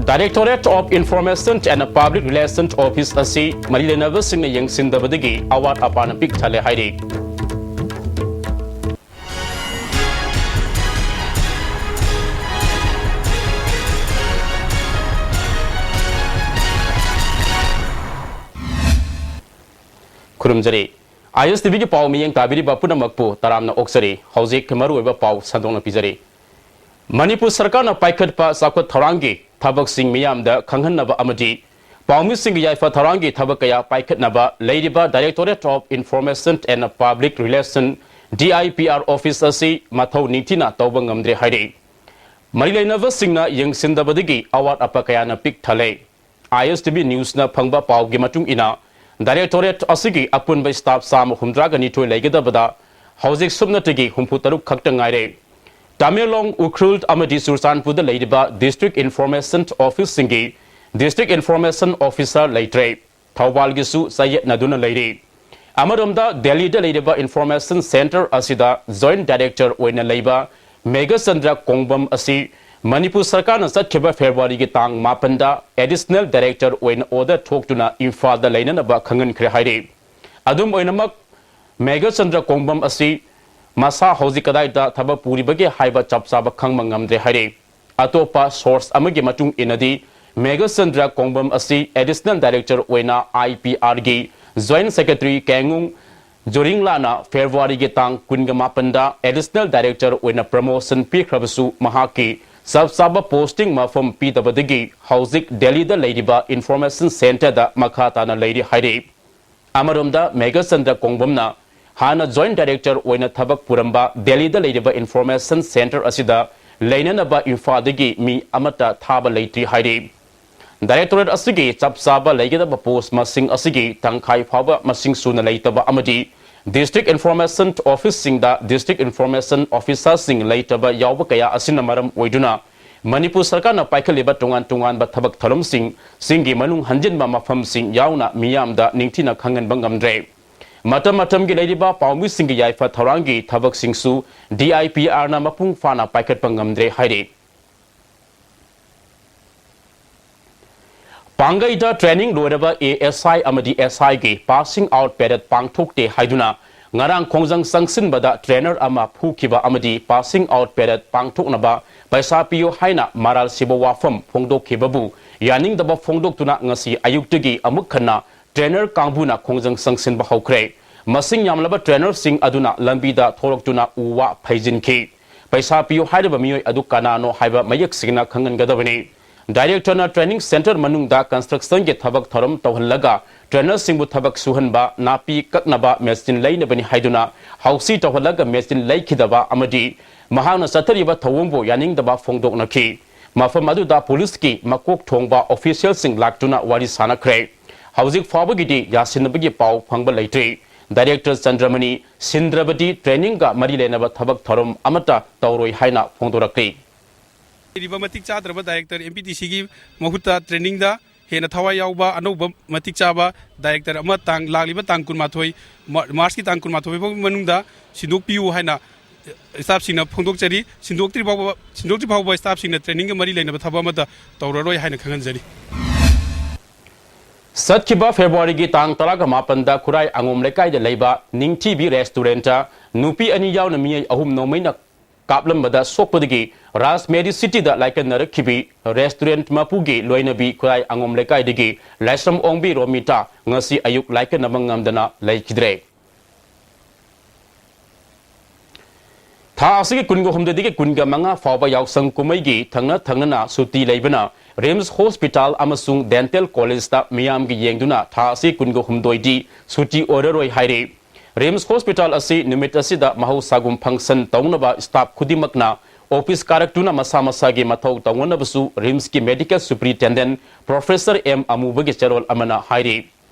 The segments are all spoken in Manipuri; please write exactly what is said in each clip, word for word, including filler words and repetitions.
Directorate of Information and Public Relations Office ꯑꯁꯤ ꯃꯔꯤ ꯂꯩꯅꯕꯁꯤꯡꯅ ꯌꯦꯡꯁꯤꯟꯗꯕꯗꯒꯤ ꯑꯋꯥꯠ ꯑꯄꯥꯅ ꯄꯤꯛ ꯊꯜꯂꯦ ꯍꯥꯏꯔꯤ꯫ ꯈꯨꯔꯨꯝꯖꯔꯤ꯫ ꯑꯥꯏ ꯑꯦꯁ ꯇꯤ ꯚꯤꯒꯤ ꯄꯥꯎ ꯃꯤꯠꯌꯦꯡ ꯇꯥꯕꯤꯔꯤꯕ ꯄꯨꯝꯅꯃꯛꯄꯨ ꯇꯔꯥꯝꯅ ꯑꯣꯛꯆꯔꯤ꯫ ꯍꯧꯖꯤꯛ ꯃꯔꯨꯑꯣꯏꯕ ꯄꯥꯎ ꯁꯟꯗꯣꯛꯅ ꯄꯤꯖꯔꯤ꯫ ꯃꯅꯤꯄꯨꯔ ꯁꯔꯀꯥꯔꯅ ꯄꯥꯏꯈꯠꯄ ꯆꯥꯎꯈꯠ ꯊꯧꯔꯥꯡꯒꯤ ꯊꯕꯛꯁꯤꯡ ꯃꯤꯌꯥꯝꯗ ꯈꯪꯍꯟꯅꯕ ꯑꯃꯗꯤ ꯄꯥꯎꯃꯤꯁꯤꯡꯒꯤ ꯌꯥꯏꯐ ꯊꯧꯔꯥꯡꯒꯤ ꯊꯕꯛ ꯀꯌꯥ ꯄꯥꯏꯈꯠꯅꯕ ꯂꯩꯔꯤꯕ Directorate of Information and Public Relation, D I P R, office ꯑꯁꯤ ꯃꯊꯧ ꯅꯤꯡꯊꯤꯅ ꯇꯧꯕ ꯉꯝꯗ꯭ꯔꯦ ꯍꯥꯏꯔꯤ꯫ ꯃꯔꯤ ꯂꯩꯅꯕꯁꯤꯡꯅ ꯌꯦꯡꯁꯤꯟꯗꯕꯗꯒꯤ ꯑꯋꯥꯠ ꯑꯄꯥ ꯀꯌꯥꯅ ꯄꯤꯛ ꯊꯜꯂꯦ꯫ ꯑꯥꯏ ꯑꯦꯁ ꯇꯤ ꯚꯤ ꯅ꯭ꯌꯨꯁꯅ ꯐꯪꯕ ꯄꯥꯎꯒꯤ ꯃꯇꯨꯡ ꯏꯟꯅ, Directorate ꯑꯁꯤꯒꯤ ꯑꯄꯨꯟꯕ staff ꯆꯥꯝꯃ ꯍꯨꯝꯗ꯭ꯔꯥꯒ ꯅꯤꯊꯣꯏ ꯂꯩꯒꯗꯕꯗ ꯍꯧꯖꯤꯛ ꯁꯨꯞꯅꯇꯒꯤ ꯍꯨꯝꯐꯨ ꯇꯔꯨꯛ ꯈꯛꯇ ꯉꯥꯏꯔꯦ꯫ ꯇꯃꯦꯡꯂꯣꯡ, ꯎꯈ꯭ꯔꯨꯜ ꯑꯃꯗꯤ ꯆꯨꯔꯆꯥꯟꯄꯨꯔꯗ ꯂꯩꯔꯤꯕ District Information Officeꯁꯤꯡꯒꯤ District Information Officer ꯂꯩꯇ꯭ꯔꯦ꯫ ꯊꯧꯕꯥꯜꯒꯤꯁꯨ ꯆꯌꯦꯠꯅꯗꯨꯅ ꯂꯩꯔꯤ꯫ ꯑꯃꯔꯣꯝꯗ, ꯗꯦꯜꯂꯤꯗ ꯂꯩꯔꯤꯕ Information Centre ꯑꯁꯤꯗ Joint Director ꯑꯣꯏꯅ ꯂꯩꯕ ꯃꯦꯘꯆꯟꯗ꯭ꯔ ꯀꯣꯡꯕꯝ ꯑꯁꯤ ꯃꯅꯤꯄꯨꯔ ꯁꯔꯀꯥꯔꯅ ꯆꯠꯈꯤꯕ ꯐꯦꯕ꯭ꯔꯨꯋꯥꯔꯤꯒꯤ ꯇꯥꯡ ꯃꯥꯄꯟꯗ Additional Director ꯑꯣꯏꯅ order ꯊꯣꯛꯇꯨꯅ ꯏꯝꯐꯥꯜꯗ ꯂꯩꯅꯅꯕ ꯈꯪꯍꯟꯈ꯭ꯔꯦ ꯍꯥꯏꯔꯤ꯫ ꯑꯗꯨꯝ ꯑꯣꯏꯅꯃꯛ, ꯃꯦꯘꯆꯟꯗ꯭ꯔ ꯀꯣꯡꯕꯝ ꯑꯁꯤ ꯃꯁꯥ ꯍꯧꯖꯤꯛ ꯀꯗꯥꯏꯗ ꯊꯕꯛ ꯄꯨꯔꯤꯕꯒꯦ ꯍꯥꯏꯕ ꯆꯞ ꯆꯥꯕ ꯈꯪꯕ ꯉꯝꯗ꯭ꯔꯦ ꯍꯥꯏꯔꯤ꯫ ꯑꯇꯣꯞꯄ source ꯑꯃꯒꯤ ꯃꯇꯨꯡ ꯏꯟꯅꯗꯤ, ꯃꯦꯘꯆꯟꯗ꯭ꯔ ꯀꯣꯡꯕꯝ ꯑꯁꯤ Additional Director ꯑꯣꯏꯅ I P Rꯒꯤ Joint Secretary ꯀꯦꯡꯉꯨꯡ ꯖꯣꯔꯤꯡꯂꯥꯅ ꯐꯦꯕ꯭ꯔꯨꯋꯥꯔꯤꯒꯤ ꯇꯥꯡ ꯀꯨꯟꯒ ꯃꯥꯄꯟꯗ Additional Director ꯑꯣꯏꯅ promotion ꯄꯤꯈ꯭ꯔꯕꯁꯨ, ꯃꯍꯥꯛꯀꯤ ꯆꯞ ꯆꯥꯕ posting ꯃꯐꯝ ꯄꯤꯗꯕꯗꯒꯤ ꯍꯧꯖꯤꯛ ꯗꯦꯜꯂꯤꯗ ꯂꯩꯔꯤꯕ Information Centreꯗ ꯃꯈꯥ ꯇꯥꯅ ꯂꯩꯔꯤ ꯍꯥꯏꯔꯤ꯫ ꯑꯃꯔꯣꯝꯗ, ꯃꯦꯘꯆꯟꯗ꯭ꯔ ꯀꯣꯡꯕꯝꯅ ꯍꯥꯟꯅ Joint Director ꯑꯣꯏꯅ ꯊꯕꯛ ꯄꯨꯔꯝꯕ ꯗꯦꯜꯂꯤꯗ ꯂꯩꯔꯤꯕ Information Centre ꯑꯁꯤꯗ ꯂꯩꯅꯅꯕ ꯏꯝꯐꯥꯜꯗꯒꯤ ꯃꯤ ꯑꯃꯠꯇ ꯊꯥꯕ ꯂꯩꯇ꯭ꯔꯤ ꯍꯥꯏꯔꯤ꯫ Directorate ꯑꯁꯤꯒꯤ ꯆꯞ ꯆꯥꯕ ꯂꯩꯒꯗꯕ post ꯃꯁꯤꯡ ꯑꯁꯤꯒꯤ ꯇꯪꯈꯥꯏ ꯐꯥꯎꯕ ꯃꯁꯤꯡ ꯁꯨꯅ ꯂꯩꯇꯕ ꯑꯃꯗꯤ District Information Officeꯁꯤꯡꯗ District Information Officerꯁꯤꯡ ꯂꯩꯇꯕ ꯌꯥꯎꯕ ꯀꯌꯥ ꯑꯁꯤꯅ ꯃꯔꯝ ꯑꯣꯏꯗꯨꯅ ꯃꯅꯤꯄꯨꯔ ꯁꯔꯀꯥꯔꯅ ꯄꯥꯏꯈꯠꯂꯤꯕ ꯇꯣꯉꯥꯟ ꯇꯣꯉꯥꯟꯕ ꯊꯕꯛ ꯊꯧꯔꯝꯁꯤꯡ, ꯁꯤꯡꯒꯤ ꯃꯅꯨꯡ ꯍꯟꯖꯤꯟꯕ ꯃꯐꯝꯁꯤꯡ ꯌꯥꯎꯅ ꯃꯤꯌꯥꯝꯗ ꯅꯤꯡꯊꯤꯅ ꯈꯪꯍꯟꯕ ꯉꯝꯗ꯭ꯔꯦ꯫ ꯃꯇꯝ ꯃꯇꯝꯒꯤ ꯂꯩꯔꯤꯕ ꯄꯥꯎꯃꯤꯁꯤꯡꯒꯤ ꯌꯥꯏꯐ ꯊꯧꯔꯥꯡꯒꯤ ꯊꯕꯛꯁꯤꯡꯁꯨ D I P Rꯅ ꯃꯄꯨꯡ ꯐꯥꯅ ꯄꯥꯏꯈꯠꯄ ꯉꯝꯗ꯭ꯔꯦ ꯍꯥꯏꯔꯤ꯫ ꯄꯥꯡꯒꯩꯗ training ꯂꯣꯏꯔꯕ A S I ꯑꯃꯗꯤ S I ꯒꯤ passing out parade ꯄꯥꯡꯊꯣꯛꯇꯦ ꯍꯥꯏꯗꯨꯅ ꯉꯔꯥꯡ ꯈꯣꯡꯖꯪ ꯆꯪꯁꯤꯟꯕꯗ trainer ꯑꯃ ꯐꯨꯈꯤꯕ ꯑꯃꯗꯤ passing out parade ꯄꯥꯡꯊꯣꯛꯅꯕ ꯄꯩꯁꯥ ꯄꯤꯌꯨ ꯍꯥꯏꯅ ꯃꯔꯥꯜ ꯁꯤꯕ ꯋꯥꯐꯝ ꯐꯣꯡꯗꯣꯛꯈꯤꯕꯕꯨ ꯌꯥꯅꯤꯡꯗꯕ ꯐꯣꯡꯗꯣꯛꯇꯨꯅ ꯉꯁꯤ ꯑꯌꯨꯛꯇꯒꯤ ꯑꯃꯨꯛ ꯍꯟꯅ trainer ꯀꯥꯡꯕꯨꯅ ꯈꯣꯡꯖꯪ ꯆꯪꯁꯤꯟꯕ ꯍꯧꯈ꯭ꯔꯦ꯫ ꯃꯁꯤꯡ ꯌꯥꯝꯂꯕ trainerꯁꯤꯡ ꯑꯗꯨꯅ ꯂꯝꯕꯤꯗ ꯊꯣꯛꯂꯛꯇꯨꯅ ꯎ ꯋꯥ ꯐꯩꯖꯤꯟꯈꯤ꯫ ꯄꯩꯁꯥ ꯄꯤꯌꯨ ꯍꯥꯏꯔꯤꯕ ꯃꯤꯑꯣꯏ ꯑꯗꯨ ꯀꯅꯥꯅꯣ ꯍꯥꯏꯕ ꯃꯌꯦꯛ ꯁꯦꯡꯅ ꯈꯪꯍꯟꯒꯗꯕꯅꯤ꯫ Directorꯅ training centre ꯃꯅꯨꯡꯗ constructionꯒꯤ ꯊꯕꯛ ꯊꯧꯔꯝ ꯇꯧꯍꯜꯂꯒ trainerꯁꯤꯡꯕꯨ ꯊꯕꯛ ꯁꯨꯍꯟꯕ, ꯅꯥꯄꯤ ꯀꯛꯅꯕ machine ꯂꯩꯅꯕꯅꯤ ꯍꯥꯏꯗꯨꯅ ꯍꯥꯎꯁꯤ ꯇꯧꯍꯜꯂꯒ machine ꯂꯩꯈꯤꯗꯕ ꯑꯃꯗꯤ ꯃꯍꯥꯛꯅ ꯆꯠꯊꯔꯤꯕ ꯊꯧꯑꯣꯡꯕꯨ ꯌꯥꯅꯤꯡꯗꯕ ꯐꯣꯡꯗꯣꯛꯅꯈꯤ꯫ ꯃꯐꯝ ꯑꯗꯨꯗ ꯄꯨꯂꯤꯁꯀꯤ ꯃꯀꯣꯛ ꯊꯣꯡꯕ officialꯁꯤꯡ ꯂꯥꯛꯇꯨꯅ ꯋꯥꯔꯤ ꯁꯥꯅꯈ꯭ꯔꯦ꯫ ꯍꯧꯖꯤꯛ ꯐꯥꯎꯕꯒꯤꯗꯤ ꯌꯥꯁꯤꯟꯅꯕꯒꯤ ꯄꯥꯎ ꯐꯪꯕ ꯂꯩꯇ꯭ꯔꯤ꯫ Director ꯆꯟꯗ꯭ꯔꯃꯅꯤ ꯁꯤꯟꯗ꯭ꯔꯕꯗꯤ trainingꯒ ꯃꯔꯤ ꯂꯩꯅꯕ ꯊꯕꯛ ꯊꯧꯔꯝ ꯑꯃꯠꯇ ꯇꯧꯔꯣꯏ ꯍꯥꯏꯅ ꯐꯣꯡꯗꯣꯔꯛꯂꯤ꯫ ꯂꯩꯔꯤꯕ ꯃꯇꯤꯛ ꯆꯥꯗ꯭ꯔꯕ director M P T Cꯒꯤ ꯃꯍꯨꯠꯇ trainingꯗ ꯍꯦꯟꯅ ꯊꯋꯥꯏ ꯌꯥꯎꯕ ꯑꯅꯧꯕ ꯃꯇꯤꯛ ꯆꯥꯕ director ꯑꯃ ꯇꯥꯡ, ꯂꯥꯛꯂꯤꯕ ꯇꯥꯡ ꯀꯨꯟꯃꯥꯊꯣꯏ, ꯃꯥ-, Marchꯀꯤ ꯇꯥꯡ ꯀꯨꯟꯃꯥꯊꯣꯏ ꯐꯥꯎꯒꯤ ꯃꯅꯨꯡꯗ ꯁꯤꯟꯗꯣꯛꯄꯤꯌꯨ ꯍꯥꯏꯅ staffꯁꯤꯡꯅ ꯐꯣꯡꯗꯣꯛꯆꯔꯤ꯫ ꯁꯤꯟꯗꯣꯛꯇ꯭ꯔꯤ ꯐꯥꯎꯕ, ꯁꯤꯟꯗꯣꯛꯇ꯭ꯔꯤ ꯐꯥꯎꯕ staffꯁꯤꯡꯅ trainingꯒ ꯃꯔꯤ ꯂꯩꯅꯕ ꯊꯕꯛ ꯑꯃꯠꯇ ꯇꯧꯔꯔꯣꯏ ꯍꯥꯏꯅ ꯈꯪꯍꯟꯖꯔꯤ꯫ ꯆꯠꯈꯤꯕ Februaryꯒꯤ ꯇꯥꯡ ꯇꯔꯥꯒ ꯃꯥꯄꯟꯗ ꯈꯨꯔꯥꯏ ꯑꯉꯣꯝ ꯂꯩꯀꯥꯏꯗ ꯂꯩꯕ ꯅꯤꯡꯊꯤꯕꯤ restaurantꯇ ꯅꯨꯄꯤ ꯑꯅꯤ ꯌꯥꯎꯅ ꯃꯤꯑꯣꯏ ꯑꯍꯨꯝ ꯅꯣꯡꯃꯩꯅ ꯀꯥꯞꯂꯝꯕꯗ ꯁꯣꯛꯄꯗꯒꯤ ꯔꯥꯖ ꯃꯦꯔꯤ ꯁꯤꯇꯤꯗ ꯂꯥꯏꯀꯠꯅꯔꯛꯈꯤꯕꯤ restaurant ꯃꯄꯨꯒꯤ ꯂꯣꯏꯅꯕꯤ ꯈꯨꯔꯥꯏ ꯑꯉꯣꯝ ꯂꯩꯀꯥꯏꯗꯒꯤ ꯂꯥꯏꯁ꯭ꯔꯝ ꯑꯣꯡꯕꯤ ꯔꯣꯃꯤꯇꯥ ꯉꯁꯤ ꯑꯌꯨꯛ ꯂꯥꯏꯀꯠꯅꯕ ꯉꯝꯗꯅ ꯂꯩꯈꯤꯗ꯭ꯔꯦ꯫ ꯊꯥ ꯑꯁꯤꯒꯤ ꯀꯨꯟꯒ ꯍꯨꯝꯗꯣꯏꯗꯒꯤ ꯀꯨꯟꯒ ꯃꯉꯥ ꯐꯥꯎꯕ ꯌꯥꯎꯁꯪ ꯀꯨꯝꯍꯩꯒꯤ ꯊꯪꯅ ꯊꯪꯅꯅ ꯁꯨꯇꯤ ꯂꯩꯕꯅ RIMS Hospital ꯑꯃꯁꯨꯡ Dental Collegeꯇ ꯃꯤꯌꯥꯝꯒꯤ ꯌꯦꯡꯗꯨꯅ ꯊꯥ ꯑꯁꯤ ꯀꯨꯟꯒ ꯍꯨꯝꯗꯣꯏꯗꯤ ꯁꯨꯇꯤ ꯑꯣꯏꯔꯔꯣꯏ ꯍꯥꯏꯔꯤ꯫ RIMS Hospital ꯑꯁꯤ ꯅꯨꯃꯤꯠ ꯑꯁꯤꯗ ꯃꯍꯧꯁꯥꯒꯨꯝ function ꯇꯧꯅꯕ staff ꯈꯨꯗꯤꯡꯃꯛꯅ office ꯀꯥꯔꯛꯇꯨꯅ ꯃꯁꯥ ꯃꯁꯥꯒꯤ ꯃꯊꯧ ꯇꯧꯅꯅꯕꯁꯨ RIMSꯀꯤ Medical Superintendent Professor M ꯑꯃꯨꯕꯒꯤ ꯆꯦꯔꯣꯜ ꯑꯃꯅ ꯍꯥꯏꯔꯤ꯫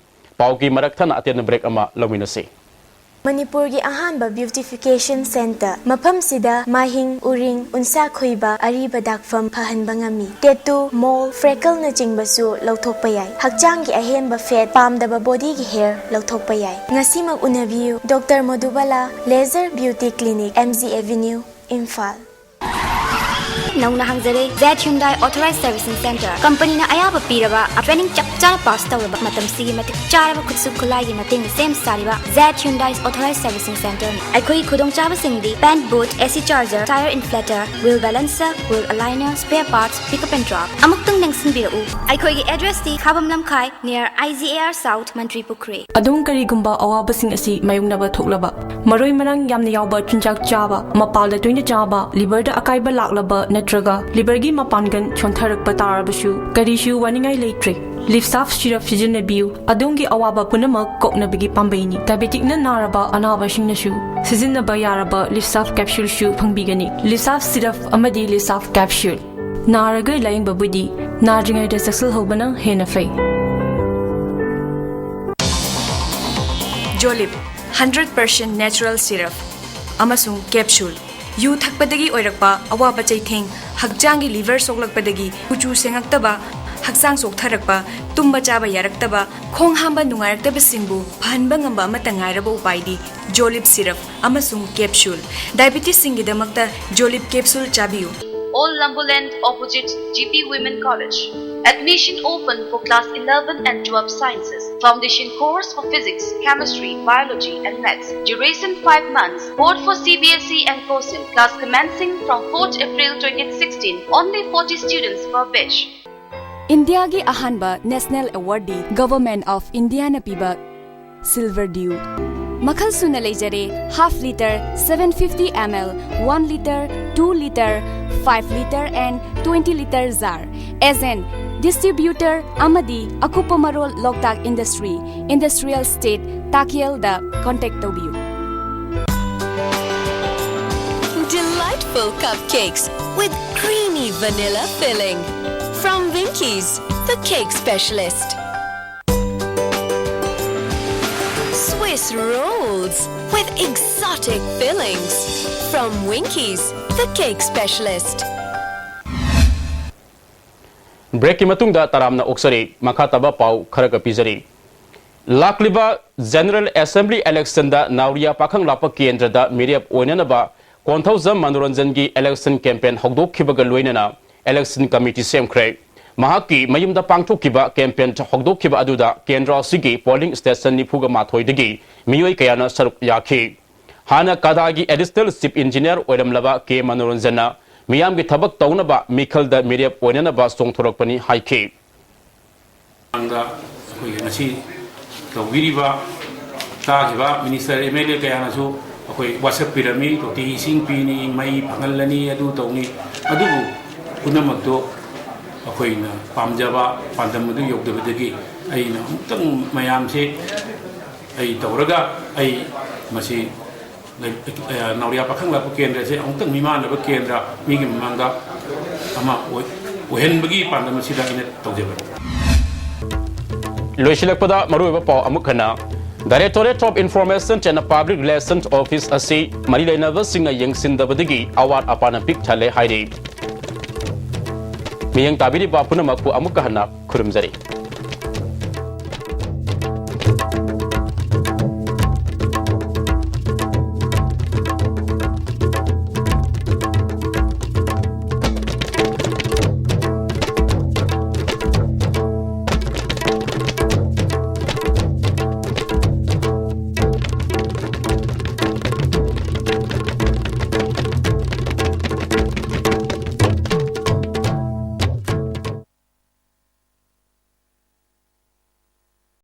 ꯄꯥꯎꯒꯤ ꯃꯔꯛ ꯊꯠꯅ ꯑꯇꯦꯟꯕ break ꯑꯃ ꯂꯧꯃꯤꯟꯅꯁꯤ꯫ ꯃꯅꯤꯄꯨꯔꯒꯤ ꯑꯍꯥꯟꯕ beautification centre꯫ ꯃꯐꯝꯁꯤꯗ ꯃꯥꯍꯤꯡ, ꯎꯔꯤꯡ, ꯎꯟꯁꯥ ꯈꯣꯏꯕ, ꯑꯔꯤꯕ ꯗꯥꯛꯐꯝ ꯐꯍꯟꯕ ꯉꯝꯃꯤ꯫ Tattoo, mole, freckleꯅꯆꯤꯡꯕꯁꯨ ꯂꯧꯊꯣꯛꯄ ꯌꯥꯏ꯫ ꯍꯛꯆꯥꯡꯒꯤ ꯑꯍꯦꯟꯕ fat, ꯄꯥꯝꯗꯕ bodyꯒꯤ hair ꯂꯧꯊꯣꯛꯄ ꯌꯥꯏ꯫ ꯉꯁꯤꯃꯛ ꯎꯅꯕꯤꯌꯨ, Doctor ꯃꯣꯗꯨꯕꯥꯂꯥ Laser Beauty Clinic, M G Avenue, Imphal. ꯅꯧꯅ ꯍꯥꯡꯖꯔꯦ Z Hyundai authorised servicing centre. ꯀꯝꯄꯅꯤꯅ ꯑꯌꯥꯕ ꯄꯤꯔꯕ, ꯇ꯭ꯔꯦꯅꯤꯡ ꯆꯞ ꯆꯥꯅ ꯄꯥꯁ ꯇꯧꯔꯕ, ꯃꯇꯝꯁꯤꯒꯤ ꯃꯇꯤꯛ ꯆꯥꯔꯕ ꯈꯨꯠꯁꯨ ꯈꯨꯠꯂꯥꯏꯒꯤ ꯃꯇꯦꯡꯅ ꯁꯦꯝ ꯁꯥꯔꯤꯕ ꯖꯦꯠ ꯍ꯭ꯌꯨꯟꯗꯥꯏ ꯑꯣꯊꯣꯔꯥꯏꯖ ꯁꯔꯚꯤꯁꯤꯡ ꯁꯦꯟꯇꯔꯅꯤ꯫ ꯑꯩꯈꯣꯏꯒꯤ ꯈꯨꯗꯣꯡꯆꯥꯕꯁꯤꯡꯗꯤ paint booth, A C charger, tyre inflator, wheel balancer, wheel aligner, spare parts, pick up and drop. ꯑꯃꯨꯛꯇꯪ ꯅꯤꯡꯁꯤꯡꯕꯤꯔꯛꯎ, ꯑꯩꯈꯣꯏꯒꯤ ꯑꯦꯗ꯭ꯔꯦꯁꯇꯤ ꯈꯥꯕꯝ ꯂꯝꯈꯥꯏ, near I G A R South, ꯃꯟꯇ꯭ꯔꯤ ꯄꯨꯈ꯭ꯔꯤ꯫ ꯑꯗꯣꯝ ꯀꯔꯤꯒꯨꯝꯕ ꯑꯋꯥꯕꯁꯤꯡ ꯑꯁꯤ ꯃꯥꯌꯣꯛꯅꯕ ꯊꯣꯛꯂꯕ, ꯃꯔꯣꯏ ꯃꯔꯥꯡ ꯌꯥꯝꯅ ꯌꯥꯎꯕ ꯆꯤꯟꯖꯥꯛ ꯆꯥꯕ, ꯃꯄꯥꯜꯗ ꯇꯣꯏꯅ ꯆꯥꯕ, ꯂꯤꯚꯔꯗ ꯑꯀꯥꯏꯕ ꯂꯥꯛꯂꯕ ꯅꯠꯇ꯭ꯔꯒ ꯂꯤꯚꯔꯒꯤ ꯃꯄꯥꯡꯒꯜ ꯁꯣꯟꯊꯔꯛꯄ ꯇꯥꯔꯕꯁꯨ ꯀꯔꯤꯁꯨ ꯋꯥꯅꯤꯡꯉꯥꯏ ꯂꯩꯇ꯭ꯔꯦ꯫ ꯂꯤꯞꯁꯥꯐ ꯁꯤꯔꯞ ꯁꯤꯖꯤꯟꯅꯕꯤꯌꯨ, ꯑꯗꯣꯝꯒꯤ ꯑꯋꯥꯕ ꯄꯨꯝꯅꯃꯛ ꯀꯣꯛꯅꯕꯒꯤ ꯄꯥꯝꯕꯩꯅꯤ꯫ ꯗꯥꯏꯕꯦꯇꯤꯛꯅ ꯅꯥꯔꯕ ꯑꯅꯥꯕꯁꯤꯡꯅꯁꯨ ꯁꯤꯖꯤꯟꯅꯕ ꯌꯥꯔꯕ ꯂꯤꯞꯁꯥꯐ ꯀꯦꯞꯁꯨꯜꯁꯨ ꯐꯪꯕꯤꯒꯅꯤ꯫ ꯂꯤꯞꯁꯥꯐ ꯁꯤꯔꯞ ꯑꯃꯗꯤ ꯂꯤꯞꯁꯥꯐ ꯀꯦꯞꯁꯨꯜ꯫ ꯅꯥꯔꯒ ꯂꯥꯌꯦꯡꯕꯕꯨꯗꯤ ꯅꯥꯗ꯭ꯔꯤꯉꯩꯗ ꯆꯦꯛꯁꯤꯜꯍꯧꯕꯅ ꯍꯦꯟꯅ ꯐꯩ꯫ ꯖꯣꯂꯤꯞ ꯍꯟꯗ꯭ꯔꯦꯠ ꯄꯥꯔꯁꯦꯟ ꯅꯦꯆꯔꯦꯜ ꯁꯤꯔꯞ ꯑꯃꯁꯨꯡ ꯀꯦꯞꯁꯨꯜ꯫ ꯌꯨ ꯊꯛꯄꯗꯒꯤ ꯑꯣꯏꯔꯛꯄ ꯑꯋꯥꯕ ꯆꯩꯊꯦꯡ, ꯍꯛꯆꯥꯡꯒꯤ ꯂꯤꯚꯔ ꯁꯣꯛꯂꯛꯄꯗꯒꯤ ꯀꯨꯆꯨ ꯁꯦꯡꯉꯛꯇꯕ, ꯍꯛꯆꯥꯡ ꯆꯣꯛꯊꯔꯛꯄ, ꯇꯨꯝꯕ ꯆꯥꯕ ꯌꯥꯔꯛꯇꯕ, ꯈꯣꯡ ꯍꯥꯝꯕ ꯅꯨꯡꯉꯥꯏꯔꯛꯇꯕꯁꯤꯡꯕꯨ ꯐꯍꯟꯕ ꯉꯝꯕ ꯑꯃꯠꯇ ꯉꯥꯏꯔꯕ ꯎꯄꯥꯏꯗꯤ ꯖꯣꯂꯤꯞ ꯁꯤꯔꯞ ꯑꯃꯁꯨꯡ ꯀꯦꯞꯁꯨꯜ꯫ ꯗꯥꯏꯕꯦꯇꯤꯁꯁꯤꯡꯒꯤꯗꯃꯛꯇ ꯖꯣꯂꯤꯞ ꯀꯦꯞꯁꯨꯜ ꯆꯥꯕꯤꯌꯨ꯫ Old Lumberland, opposite G P Women College. Admission open for class eleven and twelve sciences. Foundation course for physics, chemistry, biology, and maths. Duration five months. Board for C B S E and COSET. Class commencing from fourth April twenty sixteen. Only forty students per batch. ꯏꯟꯗꯤꯌꯥꯒꯤ ꯑꯍꯥꯟꯕ ꯅꯦꯁꯅꯦꯜ ꯑꯦꯋꯥꯔꯗꯤ ꯒꯚꯔꯟꯃꯦꯟꯠ ꯑꯣꯐ ꯏꯟꯗꯤꯌꯥꯅ ꯄꯤꯕ ꯁꯤꯜꯚꯔ ꯗ꯭ꯌꯨ꯫ ꯃꯈꯜ ꯁꯨꯅ ꯂꯩꯖꯔꯦ: half litre, seven fifty M L, one litre, two litre, five litre and twenty litre jar꯫ Agent, distributor ꯑꯃꯗꯤ ꯑꯀꯨꯞꯄ ꯃꯔꯣꯜ ꯂꯣꯛꯇꯥꯛ ꯏꯟꯗꯁꯇ꯭ꯔꯤ, ꯏꯟꯗꯁꯇ꯭ꯔꯤꯌꯦꯜ ꯏꯁꯇꯦꯠ, ꯇꯥꯛꯌꯦꯜꯗ ꯀꯣꯟꯇꯦꯛ ꯇꯧꯕꯤꯌꯨ꯫ Delightful cupcakes with creamy vanilla filling from Winkies, the cake specialist. Swiss rolls with exotic fillings from Winkies, the cake specialist. ꯕ꯭ꯔꯦꯛꯀꯤ ꯃꯇꯨꯡꯗ ꯇꯔꯥꯝꯅ ꯑꯣꯛꯆꯔꯤ꯫ ꯃꯈꯥ ꯇꯥꯕ ꯄꯥꯎ ꯈꯔꯒ ꯄꯤꯖꯔꯤ꯫ ꯂꯥꯛꯂꯤꯕ ꯖꯦꯅꯔꯦꯜ ꯑꯦꯁꯦꯝꯕ꯭ꯂꯤ ꯏꯂꯦꯛꯁꯟꯗ ꯅꯥꯎꯔꯤꯌꯥ ꯄꯥꯈꯪ ꯂꯥꯛꯄ ꯀꯦꯟꯗ꯭ꯔꯗ ꯃꯤꯔꯦꯞ ꯑꯣꯏꯅꯅꯕ ꯀꯣꯟꯊꯧꯖꯝ ꯃꯅꯣꯔꯟꯖꯟꯒꯤ election campaign ꯍꯧꯗꯣꯛꯈꯤꯕꯒ ꯂꯣꯏꯅꯅ election committee ꯁꯦꯝꯈ꯭ꯔꯦ꯫ ꯃꯍꯥꯛꯀꯤ ꯃꯌꯨꯝꯗ ꯄꯥꯡꯊꯣꯛꯈꯤꯕ campaign ꯍꯧꯗꯣꯛꯈꯤꯕ ꯑꯗꯨꯗ ꯀꯦꯟꯗ꯭ꯔ ꯑꯁꯤꯒꯤ polling station ꯅꯤꯐꯨꯒ ꯃꯥꯊꯣꯏꯗꯒꯤ ꯃꯤꯑꯣꯏ ꯀꯌꯥꯅ ꯁꯔꯨꯛ ꯌꯥꯈꯤ꯫ ꯍꯥꯟꯅ ꯀꯗꯥꯒꯤ additional chief engineer ꯑꯣꯏꯔꯝꯂꯕ ꯀꯦ ꯃꯅꯣꯔꯟꯖꯟꯅ ꯃꯤꯌꯥꯝꯒꯤ ꯊꯕꯛ ꯇꯧꯅꯕ ꯃꯤꯈꯜꯗ ꯃꯤꯔꯦꯞ ꯑꯣꯏꯅꯅꯕ ꯆꯣꯡꯊꯣꯔꯛꯄꯅꯤ ꯍꯥꯏꯈꯤ꯫ ꯃꯃꯥꯡꯗ ꯑꯩꯈꯣꯏꯒꯤ ꯉꯁꯤ ꯇꯧꯕꯤꯔꯤꯕ ꯇꯥꯈꯤꯕ minister, MLA ꯀꯌꯥꯅꯁꯨ ꯑꯩꯈꯣꯏ ꯋꯥꯁꯛꯄꯤꯔꯝꯃꯤ, ꯇꯣꯇꯤ ꯏꯁꯤꯡ ꯄꯤꯅꯤ, ꯃꯩ ꯐꯪꯍꯜꯂꯅꯤ, ꯑꯗꯨ ꯇꯧꯅꯤ, ꯑꯗꯨꯕꯨ ꯄꯨꯝꯅꯃꯛꯇꯨ ꯑꯩꯈꯣꯏꯅ ꯄꯥꯝꯖꯕ ꯄꯥꯟꯗꯝ ꯑꯗꯨ ꯌꯧꯗꯕꯗꯒꯤ ꯑꯩꯅ ꯑꯃꯨꯛꯇꯪ ꯃꯌꯥꯝꯁꯦ ꯑꯩ ꯇꯧꯔꯒ ꯑꯩ ꯃꯁꯤ ꯅꯥꯎꯔꯤꯌꯥ ꯄꯥꯈꯪ ꯂꯥꯛꯄ ꯀꯦꯟꯗ꯭ꯔꯁꯦ ꯑꯃꯨꯛꯇꯪ ꯃꯤꯃꯥꯟꯅꯕ ꯀꯦꯟꯗ꯭ꯔ ꯃꯤꯒꯤ ꯃꯃꯥꯡꯗ ꯑꯃ ꯑꯣꯏ-, ꯑꯣꯏꯍꯟꯕꯒꯤ ꯄꯥꯟꯗꯝ ꯑꯁꯤꯗ ꯑꯩꯅ ꯇꯧꯖꯕꯅꯤ꯫ ꯂꯣꯏꯁꯤꯜꯂꯛꯄꯗ ꯃꯔꯨꯑꯣꯏꯕ ꯄꯥꯎ ꯑꯃꯨꯛ ꯍꯟꯅ꯫ Directorate of Information and Public Relations Office ꯑꯁꯤ ꯃꯔꯤ ꯂꯩꯅꯕꯁꯤꯡꯅ ꯌꯦꯡꯁꯤꯟꯗꯕꯗꯒꯤ ꯑꯋꯥꯠ ꯑꯄꯥꯅ ꯄꯤꯛ ꯊꯜꯂꯦ ꯍꯥꯏꯔꯤ꯫ ꯃꯤꯠꯌꯦꯡ ꯇꯥꯕꯤꯔꯤꯕ ꯄꯨꯝꯅꯃꯛꯄꯨ ꯑꯃꯨꯛꯀ ꯍꯟꯅ ꯈꯨꯔꯨꯝꯖꯔꯤ꯫